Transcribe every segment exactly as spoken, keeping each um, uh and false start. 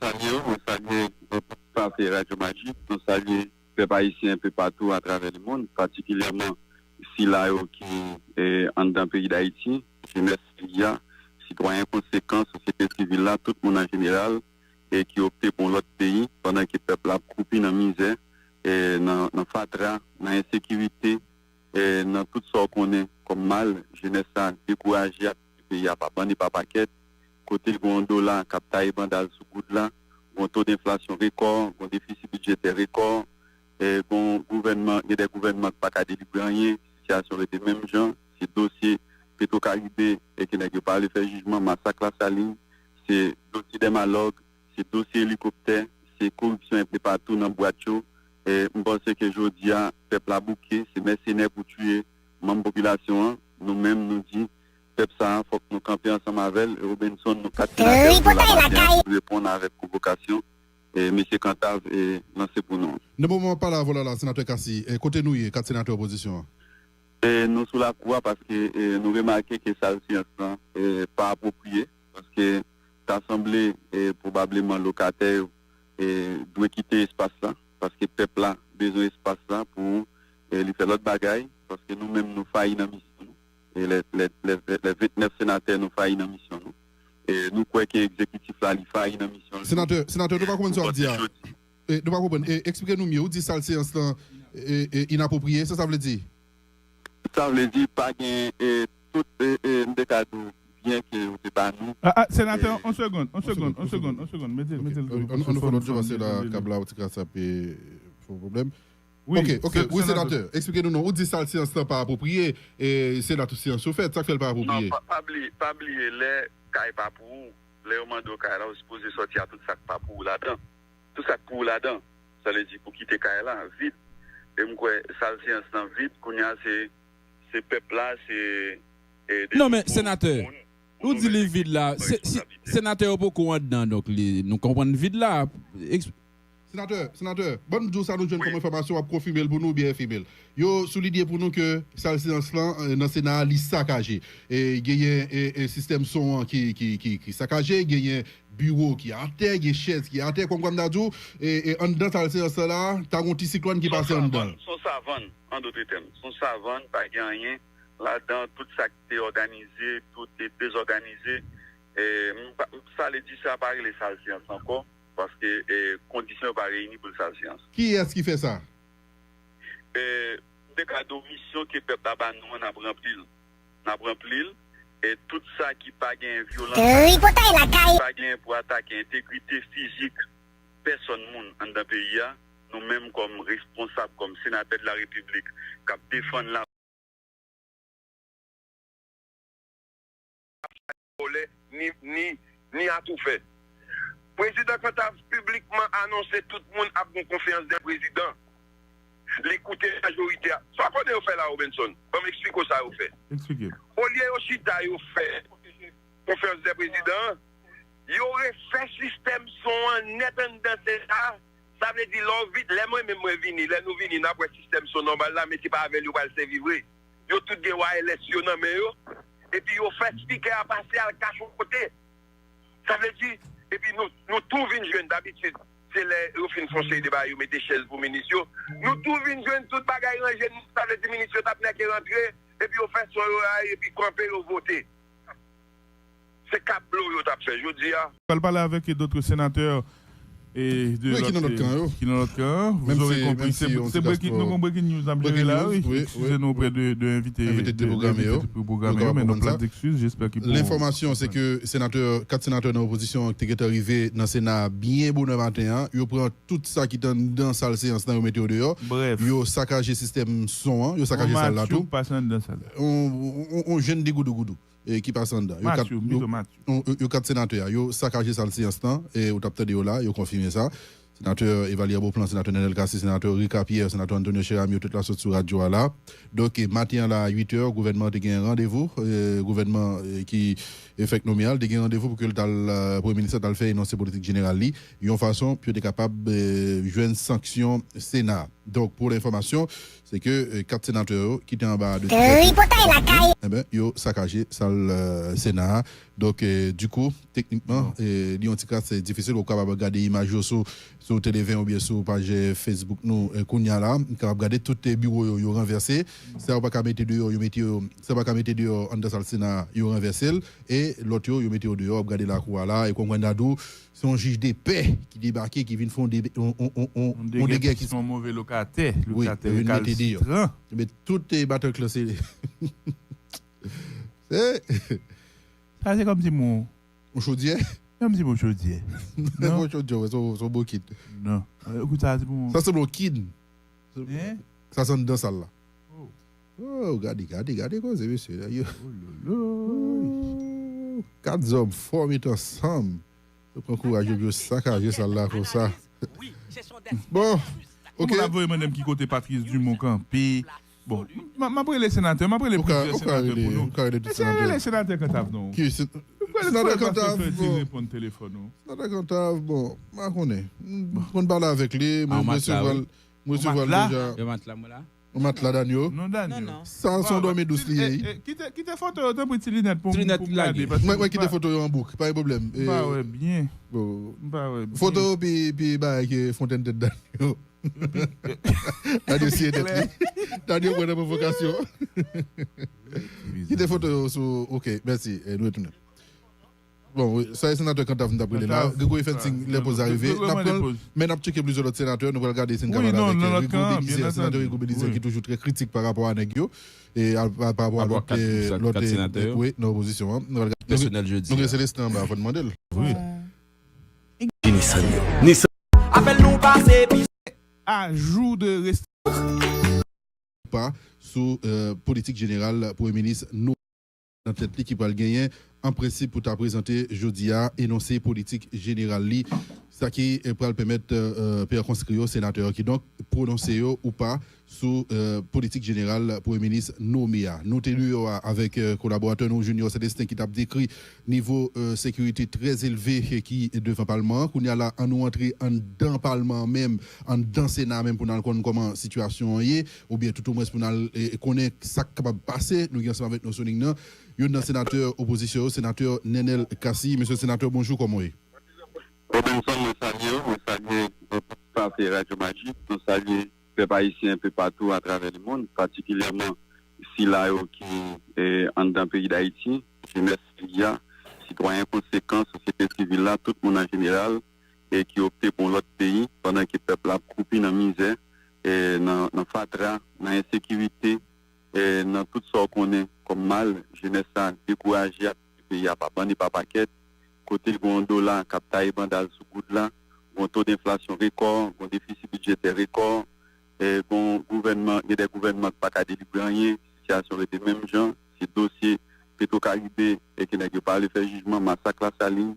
salye w, mwen salye, eh, tout staff Radyo Majik, nou salye pèp ayisyen enpe patou atravè lemonn, patikilyèman sila yo ki, eh, anndan peyi Dayiti, jenès peyi a, sitwayen konsekan, sosyete sivil la, tout moun an jeneral, e ki opte pou yon lòt peyi, pandan ke pèp la ap kwoupi nan mizè, e nan, nan fatra, nan ensekirite, e nan tout sa w konnen kòm mal, jenès la dekouraje ap kite peyi a pa bann e pa pakèt, kote gen yon dola k ap taye banda l sou goud la, gen yon to denflasyon rekò, gen yon defisi bidjetè rekò, e gen yon gouvènman, gen de gouvènman ki pa ka delivre anyen, sitiyasyon rete menm jan, se dosye Petwokaribe e ke nèg yo pa vle fè jijman, masak Lasalin, se dosye Dèmalòg, se dosye elikoptè, se koripsyon enpe patou nan bwat yo. E m panse ke jodi a, pèp la bouke, se mèsenè pou tiye manm popilasyon an. Nou menm, nou di, pèp sa a, fòk nou kanpe ansanm avè l. E Robenson, nou kat senatè, nou la maten an pou reponn avèk pwovokasyon. E mesye Kantav, e lanse pou nou. Nan moman w ap pale avè w la, la, senatè Cassy, e kote nou ye, kat senatè opozisyon an? E nou sou lakou a paske, e nou remake ke sal seyans lan, e pa apwopriye, paske ta sanble, e pwobableman lokatè yo, e dwe kite espas la, paske pèp la bezwen espas la pou, e li fè lòt bagay, paske nou menm nou fayi nan misyon nou. E lè, lè, lè, lè vennèf senatè nou fayi nan misyon nou. E nou kwè ke egzekitif la li fayi nan misyon li. Senatè, senatè, nou pa konprann sa w ap di a. E, nou pa konprann. E, eksplike nou mye. Ou di sal seyans lan, e, e, inapwopriye, sa sa vle di? Sa vle di pa gen, e, tout, e, e, m te ka di w byen ke yo te ba nou. Ah, ah, senatè, e, on segonn, on segonn, on segonn, on segonn. Mete, mete l. Ann, ann fè lòt jou paske la, kab la, ti kras ap, e, fè pwoblèm. Ok, ok, wi, senatè, eksplike nou non. Ou di sal seyans lan pa apwopriye, e se la tout seyans yo fèt, sa k fè l pa apwopriye? Non, pa, pa bliye, pa bliye, lè kay pa pou ou, lè yo mande w kay la, ou sipoze sòti a tout sa k pa pou ou ladan. Tout sa k pou ou ladan, sa vle di pou kite kay la vid. E m kwè sal seyans lan vid, kounye a se, se pèp la, se, e, de... Non, men senatè, ou di li vid la, se, se, senatè yo poko anndan, donk li, nou konprann vid la. Senatè, senatè, ban m di w sa nou jwenn kòm enfòmasyon, w ap konfime l pou nou oubyen enfime l. Yo soulidye pou nou ke sal seyans lan, e, nan Sena a, li sakaje. E genyen, e, e, sistèm son an ki, ki, ki, ki sakaje, genyen biwo ki atè, gen chèz ki atè, kòm kwa m ta di w, e, e, anndan sal seyans lan la, ta gen yon ti siklòn ki pase anndan l. Se yon savann, se yon savann, an dòt tèm. Se yon savann, pa gen anyen ladan, tout sa ki te òganize, tout te dezòganize. E, m pa, sa vle di sa pa rele sal seyans ankò. Paske, e, kondisyon yo pa reyini pou l sal seyans. Kiyès ki fè sa? E, m te ka di w misyon ke pèp la ba nou an, n ap ranpli l. N ap ranpli l. E tout sa ki pa gen vyolans, tripotay lakay, pa gen pou atake entegrite fizik pèsòn moun anndan peyi a, nou menm kòm responsab, kòm senatè de la repiblik k ap defann la vòlè, ni, ni, ni atoufè. Prezidan Kantav piblikman anonse tout moun ap gen konferans de prezidan. Li koute majorite a. Sa w konnen yo fè la, Robenson? Ban m eksplike w sa yo fè. Eksplike. Olye yo chita, yo fè konferans de prezidan an, yo refè sistèm son an nèt anndan Sena a. Sa vle di, lè w vin, lè mwen menm mwen vini, lè nou vini, n ap wè sistèm son nòmal la, men se pa avè l yo pral sèvi vre. Yo tout gen wireless yo nan men yo, epi yo fè spikè a pase al kache yon kote. Sa vle di, epi nou, nou tou vin jwenn, dabitid, se lè yo fin fè yon seri de bagay, yo mete chèz pou minis yo. Nou tou vin jwenn tout bagay ranje, sa vle di minis yo t ap nèke rantre, epi yo fè son yo a, epi kanpe, yo vote. Se kap blo yo t ap fè jodi a. Pral pale avèk d'autres sénateurs e de lòt, ki nan lòt kan yo. Ki nan lòt kan an. Vous aurez compris. Se breaking, nou gon breaking news n ap jere la, wi. Eskize nou oprè de, de envite, de envite pwograme yo, men nou plen d'excuses. J'espère que pou... Lenfòmasyon se ke senatè, kat senatè nan opozisyon an ki te gentan rive nan Sena a byen bonè maten an, yo pran tout sa ki te anndan sal seyans lan, yo mete yo deyò. Brèf. Yo sakaje sistèm son an, yo sakaje sal la tou. On, on, on, on jèn degoudougoudou, e, ki pase anndan. Yo kat, yo, yo, yo kat senatè a, yo sakaje sal seyans lan, e ou t ap tande yo la, yo konfime sa. Senatè Evalière Beauplan, Senatè Nenel Cassy, Senatè Ricard Pierre, Senatè Antonio Cheramy, yo tout la sot sou radyo a la. Donk, e, maten an la, a uit è, gouvènman an te gen randevou, e, gouvènman, e, ki, e, fèk nome a, l te gen randevou pou ke l t al, e, Premye Minis la t al fè enonse politik jeneral li, yon fason pou yo te kapab, e, jwenn sanksyon Sena. Donk, pou enfòmasyon, se ke, e, kat senatè yo ki te anba de Tripotay lakay. Enben, yo sakaje sal, e, Sena a. Donk, e, dikou, teknikman, e, li yon ti kras, e, difisil. Ou kapab gade imaj yo sou, sou Tele ven oubyen sou paj, e, Facebook nou, e, kounye a la. Ou kapab gade tout, e, biwo yo, yo ranvèse. Sa yo pa ka mete deyò, yo mete yo, sa yo pa ka mete deyò anndan sal Sena, yo ranvèse l. E lòt yo, yo mete yo deyò, w ap gade lakou a la. E konprann Dadou, se yon jij de pè ki debake, ki vin fè yon debe-, yon, yon, yon, yon, yon degè ki. Se yon move lokatè. Wi, lokatè yo vin mete deyò. Rekalisitran. Men tout, e, batèl klas se. Se. Sa se kòmsi m yon. Yon chodyè? Kòmsi m yon chodyè. Non, yon chodyè, wè, se yon, se yon bokit. Non. E, kout sa, se pou. Sa sanble yon kin. Hein? Sa se anndan sal la. Oh. Oh, gade, gade, gade koze, mesye. Yo. Oh, lolo. Ooh, kat zòm fò met ansanm. Yo pran kouraj yo, yo sakaje sal la konsa. Bon, ok. Moun ap voye mande m ki kote Patrice Dumont kanpe. Bon, m, m ap rele senatè, m ap rele plizyè senatè pou nou. Ou ka rele tout senatè. Eseye rele senatè Kantav non. Ki se-, senatè Kantav, bon. Reponn telefòn ou. Senatè Kantav, bon, m pa konnen. M konn pale avèk li, mwen resevwa l, mwen resevwa l deja. Yon matla, mwen la. Yon matla Danio. Non, Danio. Sa se yon dòmi dous li ye. Kite, kite foto yo, tanpri, ti linèt pou m gade. Mwen, mwen kite foto yo an bouk, pa gen pwoblèm. M pa wè byen. M pa wè byen. Foto yo pi, pi bagay ke fontèn tèt Danio. Danio siye tèt li. Danio pran nan pwovokasyon. Kite foto yo sou, ok, mèsi. E, nou retounen. Bon, wi, sa e senatè Kantav m t ap rele la. Kantav. Gregory Fenting, lè poz la rive. N ap pran l, men n ap tcheke plizyè lòt senatè. Nou pral gade si n ka pale avèk, e, Rigaud Belizaire, senatè Rigaud Belizaire ki toujou trè kritik pa rapò a nèg yo. E a, pa, pa rapò a lòt, e, lòt, e, wi, nan opozisyon an. Nou pral gade. Pèsonèl jodi. Nou gen Celestin anba, fò n mande l. Wi. Nissan yo. Nissan. Apèl nou pase pi. Ajou de rest- Pa sou, e, politik jeneral Premye Minis nou nan tèt li ki pral genyen an prensip pou ta prezante jodi a enonse politik jeneral li, sa ki, e, pral pèmèt, e, e, Pierre Conscriot, senatè yo kidonk, pwononse yo ou pa sou, e, politik jeneral Premye Minis nome a. Nou te deyò a avèk, e, kolaboratè nou Junior Celestin ki t ap dekri nivo, e, sekirite trè elve, e, ki devan palman an. Kounye a la, ann nou antre anndan palman an menm, anndan Sena a menm pou n al konn kòman sitiyasyon an ye, oubyen toutomwens pou n al, e, konnen sa k kapab pase. Nou gen ansanm avèk nou sou liy nan youn nan senatè opozisyon yo, senatè Nenel Cassy. Mesye senatè, bonjou, kòman w ye? Robinson, mwen salye w, mwen salye, e, tout staf e Radyo Majik, mwen salye pèp ayisyen enpe patou atravè lemonn, patikilyèman sila yo ki, e, anndan peyi Dayiti, jenès peyi a, sitwayen konsekan, sosyete sivil la, tout moun an jeneral, e ki opte pou yon lòt peyi, pandan ke pèp la ap kwoupi nan mizè, e nan, nan fatra, nan ensekirite, e nan tout sa w konnen kòm mal, jenès la dekouraje ap kite peyi a pa bann e pa pakèt, kote gen yon dola k ap taye banda l sou goud la, gen yon to denflasyon rekò, gen yon defisi bidjetè rekò, e gen yon gouvènman, gen de gouvènman k pa ka delivre anyen, sitiyasyon rete menm jan, se dosye Petwokaribe e ke nèg yo pa vle fè jijman, masak Lasalin,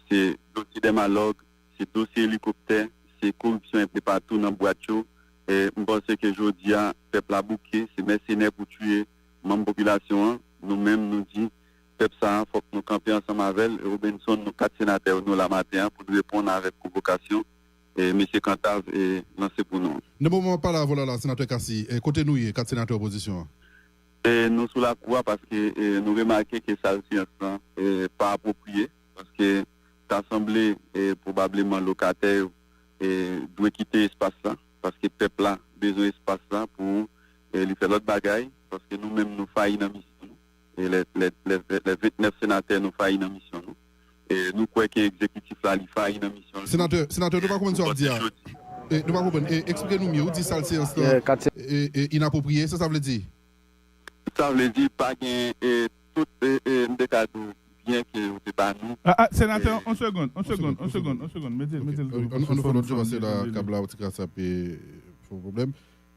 se dosye dè malòg, se dosye elikoptè, se koripsyon enpe patou nan bwat yo. E m panse ke jodi a, pèp la bouke, se mèsenè pou tiye manm popilasyon an. Nou menm, nou di, pèp sa a, fòk nou kanpe ansanm avè l. E Robinson, nou kat senatè yo, nou la maten an pou n reponn avèk pwovokasyon, e, mesye Kantav, e, lanse pou nou. Nan moman w ap pale avè w la, la, senatè Cassy, e, kote nou ye, kat senatè opozisyon an? E, nou sou lakou a paske, e, nou remake ke sal seyans lan, e, pa apwopriye, paske ta sanble, e, pwobableman lokatè yo, e, dwe kite espas la, paske pèp la bezwen espas la pou, e, li fè lòt bagay, paske nou menm nou fayi nan misyon nou. E lè, lè, lè, lè vennèf senatè nou fayi nan misyon nou. E nou kwè ke egzekitif la, li fayi nan misyon l tou. Senatè, senatè, nou pa konprann sa w ap di a. E, nou pa konprann. E, eksplike nou mye. Ou di sal seyans lan, e, e, inapwopriye, sa sa vle di? Sa vle di pa gen, e, tout, e, e, m te ka di w byen ke yo te ba nou. A, a, senatè, e, on segonn, on segonn, on segonn, on segonn. Mete, mete l sou, ann, ann fè lòt jan paske la, kab la, ti kras ap, e, fè yon pwoblèm.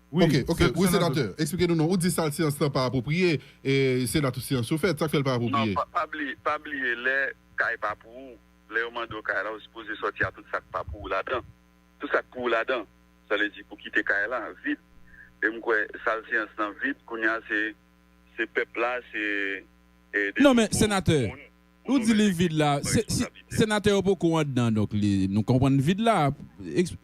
Wi, ok, ok, wi, senatè, eksplike nou non. Ou di sal seyans lan pa apwopriye, e se la tout seyans yo fèt, sa k fè l pa apwopriye? Non, pa, pa bliye, pa bliye, lè kay pa pou ou, lè yo mande w kay la, ou sipoze sòti a tout sa k pa pou ou ladan. tout sa k pou ou ladan. Sa vle di pou kite kay la vid. E m kwè sal seyans lan vid, kounye a se, se pèp la, se, e, de Non, men, nouvo senatè, moun, ou di li nouvo vid la. pran Se- si- responsablite. Senatè yo poko anndan, donk li- nou konprann vid la. Eks-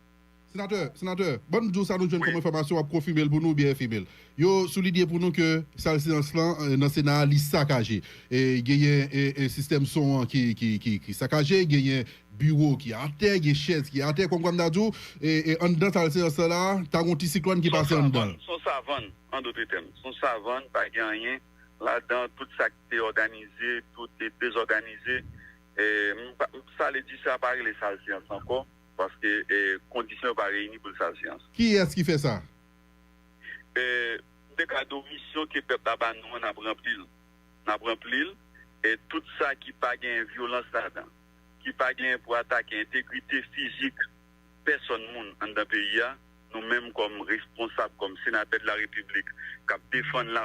Senatè, senatè, ban m di w sa nou jwenn Wi. kòm enfòmasyon, w ap konfime l pou nou oubyen enfime l. Yo sou lide pou nou ke sal seyans lan, e, nan Sena a, li sakaje. E genyen, e, e, sistèm son an ki, ki, ki, ki sakaje, genyen biwo ki atè, gen chèz ki atè, kòm kwa m ta di w, e, e, anndan sal seyans lan la, ta gon ti siklòn ki pase anndan l. Se yon savann, an dòt tèm. Se yon savann, pa gen anyen ladan, tout sa ki te òganize, tout te dezòganize. E, m pa- m- sa vle di sa pa rele sal seyans ankò, paske, e, kondisyon yo pa reyini pou l sal seyans. Kiyès ki fè sa? E, m te ka di w misyon ke pèp la ba nou an, n ap ranpli l. N ap ranpli l, e tout sa ki pa gen vyolans ladan, ki pa gen pou atake entegrite fizik pèsòn moun anndan peyi a, nou menm kòm responsab, kòm senatè de la repiblik k ap defann la